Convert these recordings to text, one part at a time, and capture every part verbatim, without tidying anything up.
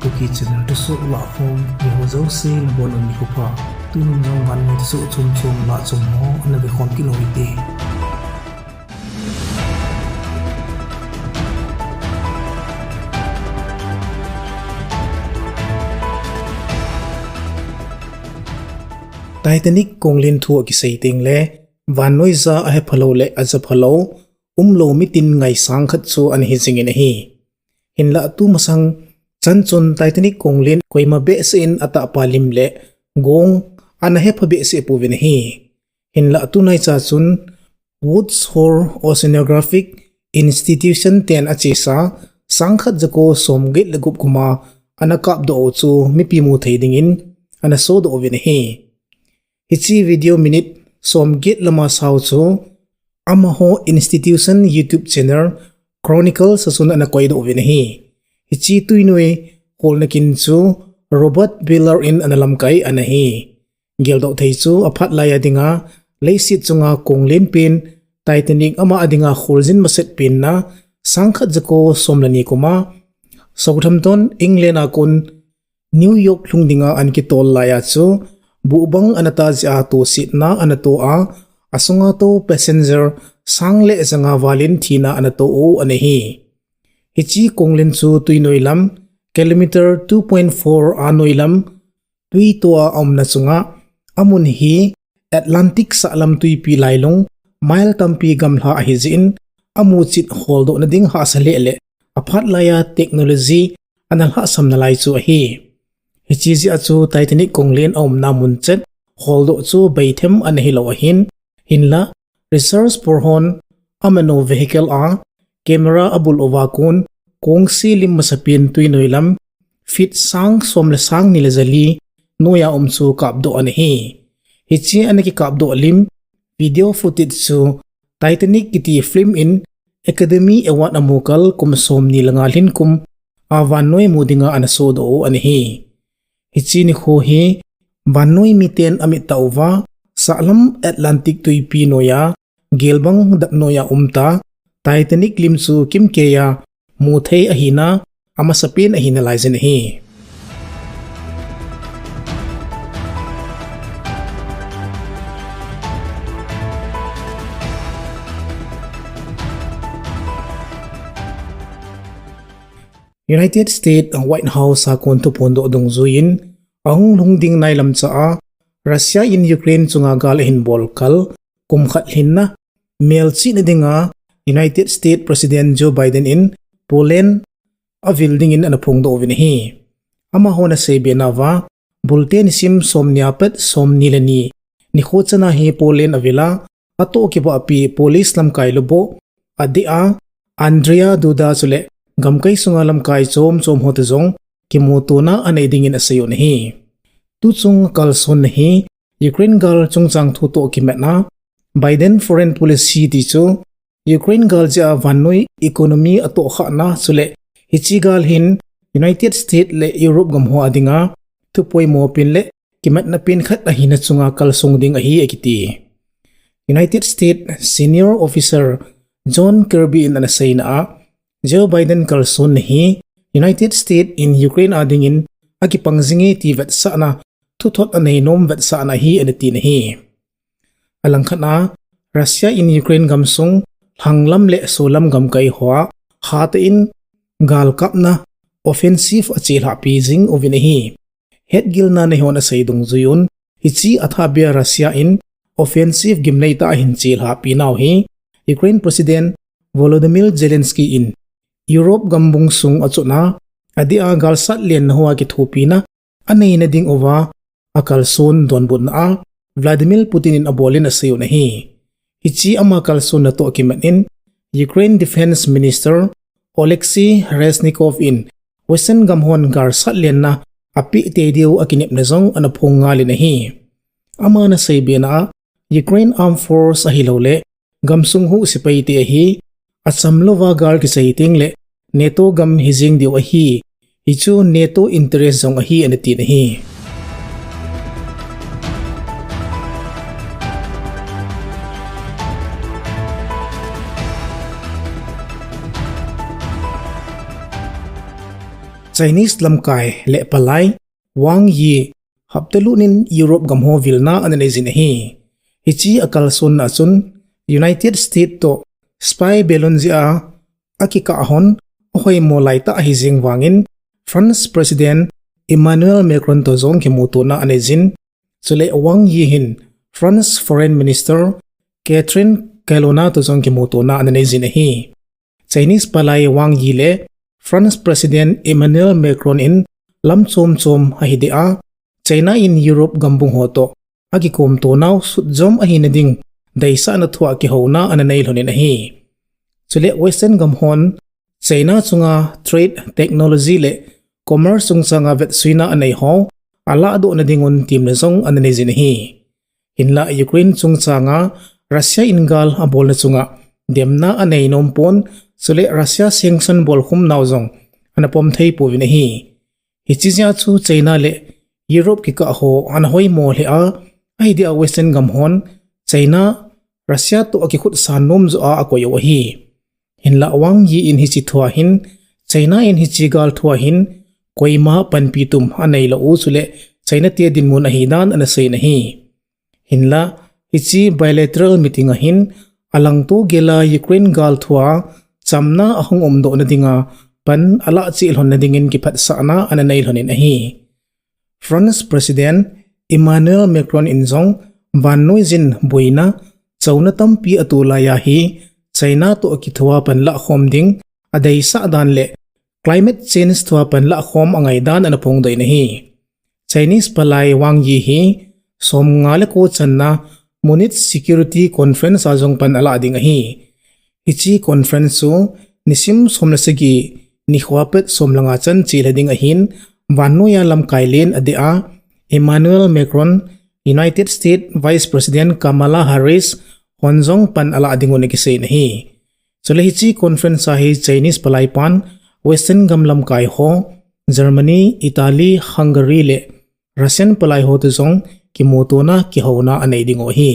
Kuki channel thusoh lahkhom, eiho jouse nabonun nikho pha. Tunin jong vannoi thusoh chomchom lahchom ho ana vekhom kit u hite. Titanic konglen thu akisei tengle, vannoija ahephalou le ajaphalou, umlou mitin ngaisang khat chu ana hijingin ahi. Hinlah tumasang chan chun Titanic konglen koima behseh in atahpa lim le gong ana hepha behseh pouvin ahi. Hinlah tunaicha chun Woods Hole Oceanographic Institution ten achesa sangkhat jako somget le gup kuma ana kapdoh u chu mipi muthei dingin ana sodoh uvin ahi. Hiche video minute somget lama sao chu amaho institution YouTube channel Chronicles a chun ana koidoh uvin ahi. Hiche twinoi kholna kin chu Robert Ballard in ana lamkai ana hi. Geldoh thei chu aphat laiya dinga leiset chunga konglen pen Titanic ama a dinga kholjin maset penna sangkhat jako somleni kuma Southampton, England a kon New York lhung dinga ana kitol laiya chu buhbang ana ta jeh a tosetna ana to a, asunga tou passenger sang le janga valin thina ana to u ana hi. Hiche konglen chu twinoi lam kilometer two point four a noi lam twitoa aumna chunga amun hi Atlantic sahlam twipi lailung mile tampi gamla ahijeh in amuchet holdohna ding hahsa lele aphat laiya technology ana lhahsam nalai chu ahi. Hiche jeh a chu Titanic konglen aumna mun chet holdoh chu beithem ana hilou ahin, hinlah research por hon amano vehicle a camera abul uva kon kongsi lim masapen twinoi lam feet sang som le sang ni le jali noiya um chu kapdoh ana hi. Hiche ana kikapdoh lim video footage chu Titanic kiti film in Academy Award amu kal kum somni le nga lhin kum a vannoi mu dinga ana sodoh u ana hi. Hiche nikho hi vannoi miten amit tauva sahlam Atlantic twipi noiya gelbang dap noiya umta Titanic lim chu kimkeiya muthei ahina amasapen ahina laijin ahi. United States White House a kon thuphondoh dungjuiyin ahung lhung ding nailam cha a Russia in Ukraine chunga gal ahin bol kal kum khat lhinna melchihna dinga United States President Joe Biden in Poland avil dingin ana phongdoh uvin ahi. Amahon aseibe nauva bulte nisim somni apat somni le ni nikho chana hi Poland avila atoh kibahpi Polish lamkai lubo adeh a Andrzej Duda chule gamkai sunga lamkai chom chom ho te jong kimutona anei dingin asei un ahi. Tuchung kalsonna hi Ukraine gal chungchang thu toh kimatna Biden foreign policy ti chu Ukraine gal jeh a vannoi economy atohkhahna chule hiche gal hin United States le Europe gam ho a dinga thupoimo pen le kimatna pen khat ahina chunga kalsong ding ahi akiti. United States senior officer John Kirby in ana seina a Joe Biden kalsonna hi United States in Ukraine a dingin akipang jinge ti vetsahna thuthot anei nom vetsahna ahi ana tina ahi. Alangkhat a Russia in Ukraine gamsung lhanglam le solam gamkai hoa hatah in galkapna offensive achelhahpi jing uvin ahi. Hetgilna neihon asei dungjuiyun hiche athahbeh a Russia in offensive gimneitah a ahin chelhahpi nau hi Ukraine President Volodymyr Zelensky in Europe gambung sung achotna adeh a galsat lenna hoa kithopina aneina ding uva akalson donbutna a Vladimir Putin in abolin asei un ahi. Hiche ama kalsonna toh kimat in Ukraine Defense Minister Oleksiy Reznikov in Western gamhon galsat lenna apeh tei diu akinepna jong ana phong ngalin ahi. Aman aseibena a Ukraine Armed Force ahilouleh gamsung huhsepai te ahi achamlouva gal kisei tengle NATO gam hijeng diu ahi. Hichu NATO interest jong ahi ana tin ahi. Chinese lamkai le palai Wang Yi hapta lut in Europe gam ho vilna ana nei jin ahi. Hiche akalsonna chun United States toh spy balloon jeh a akikah hon ahoimo laitah ahi jeng vangin France President Emmanuel Macron toh jong kimutona anei jin, chule Wang Yi hin France Foreign Minister Catherine Colonna toh jong kimutona ana nei jin ahi. Chinese palai Wang Yi le France President Emmanuel Macron in lam chom chom ahi deh a, China in Europe gambung ho toh akikomto nau sutjom ahina ding deisahna thua kihouna ana nei lhon in ahi. Chule Western gam hon China chunga trade, technology le commerce chungchanga vetsuina anei ho alahdohna dingun temna jong ana nei jin ahi. Hinlah Ukraine chungchanga Russia in gal abolna chunga demna anei nom pon, chule Russia sanction bolkhum nau jong ana pom thei pouvin ahi. Hiche jeh a chu China le Europe kikah ho ana hoimo lheh a, ahi deh a Western gam hon China Russia toh akikhutsan nom joh a akoi u ahi. Hinlah Wang Yi in hiche thua hin, China in hiche gal thua hin koima panpi tum anei lou u, chule China te dinmun ahi dan ana sei in ahi. Hinlah hiche bilateral meeting a hin alangto gel a Ukraine gal thua chamna ahung umdohna dinga pan alah cheh lhonna dingin kiphatsahna ana nei lhon in ahi. France President Emmanuel Macron in jong vannoi jin boina, chouna tampi atoh lai a hi China toh kithua pan lahkhom ding adeisah dan le climate change thua pan lahkhom angai dan ana phongdoh in ahi. Chinese palai Wang Yi hi somnga le ko channa Munich Security Conference a jong pan alah ding ahi. Hiche conference chu nisim som le sagi nikho pet som le nga chan chelha ding ahin, vannoiya lamkai len adeh a Emmanuel Macron, United States Vice President Kamala Harris hon jong pan alah dingun akisei in ahi. Chule hiche conference a hi Chinese palai pan Western gam lamkai ho, Germany, Italy, Hungary le Russian palai ho toh jong kimutona kihouna anei diu ahi.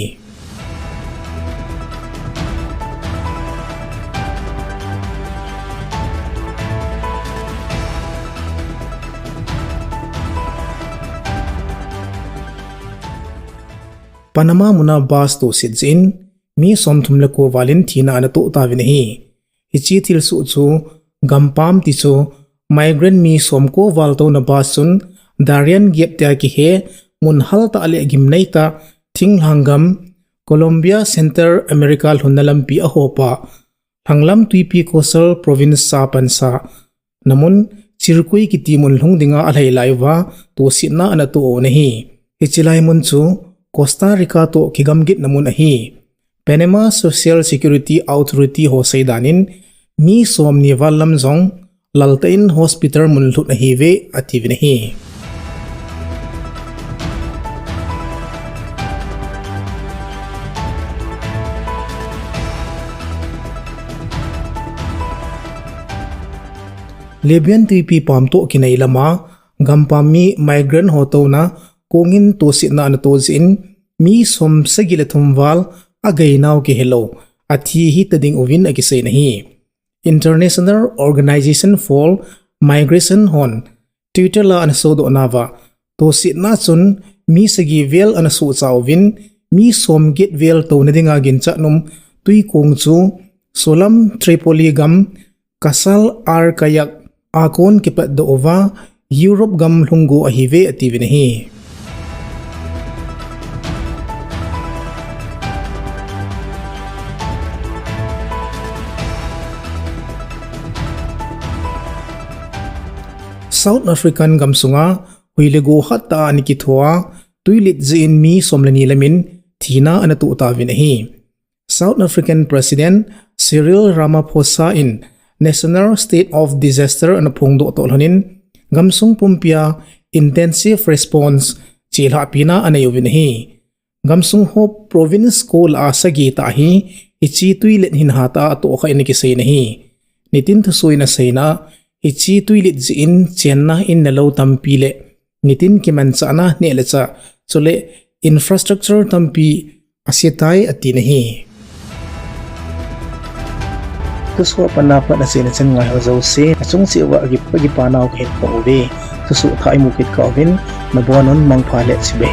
Panama muna bus tohset jeh in mi somthum le ko val in thina ana toh tauvin ahi. Hiche thilsoh chu gampam tichu migrant mi somko val touna bus chun Darien Gap tia kihe mun haltah le gimneitah thinglhang gam Colombia Central America lhunna lampi ahop a, lhanglam twipi Coastal Province a pansa namun Chircui kiti mun lhung dinga alhai lai uva tohsetna ana toh u ahi. Hiche lai mun chu Costa Rica toh kigamgitna mun ahi. Panama Social Security Authority ho seidan in mi somni val lam jong laltah in hospital mun lhut ahiuve atiuvin ahi. Libyan twipi pam toh kinai lama gampam mi migrant ho touna kongin tohsetna ana toh jeh in mi somsagi le thum val agei nau kihelou athi hita ding uvin akisei in ahi. International Organization for Migration hon Twitter a ana sodoh nauva, tohsetna chun mi sagi vel ana sohcha uvin, mi somget vel touna dinga ginchat um twikong chu Sulam Tripoli gam Kasal Al Kayak a kon kipatdoh uva Europe gam lhung go ahiuve atiuvin ahi. South African gamsunga hui le go hattah a ana kitho a, twilet jeh in mi som le ni lam in thina ana toh tauvin ahi. South African President Cyril Ramaphosa in National State of Disaster ana phongdoh toh lhon in, gamsung pumpia intensive response chelhahpina anei uvin ahi. Gamsung ho province ko lah a sagi tah hi hiche twilet hin hatah a atohkhah in akisei in ahi. Nitin thusoh in aseina, hiche twilet jeh in chenna in le lou tampi le nitin kimanchahna neh le chah, chule infrastructure tampi asetai atin ahi. Thusoh a pat na pat achen achen ngai ho jouse, achung cheh uva akipa, akipa nau kahin phong uve. Thusoh thah imu kit kah uvin, nabonun mangpha le chibai.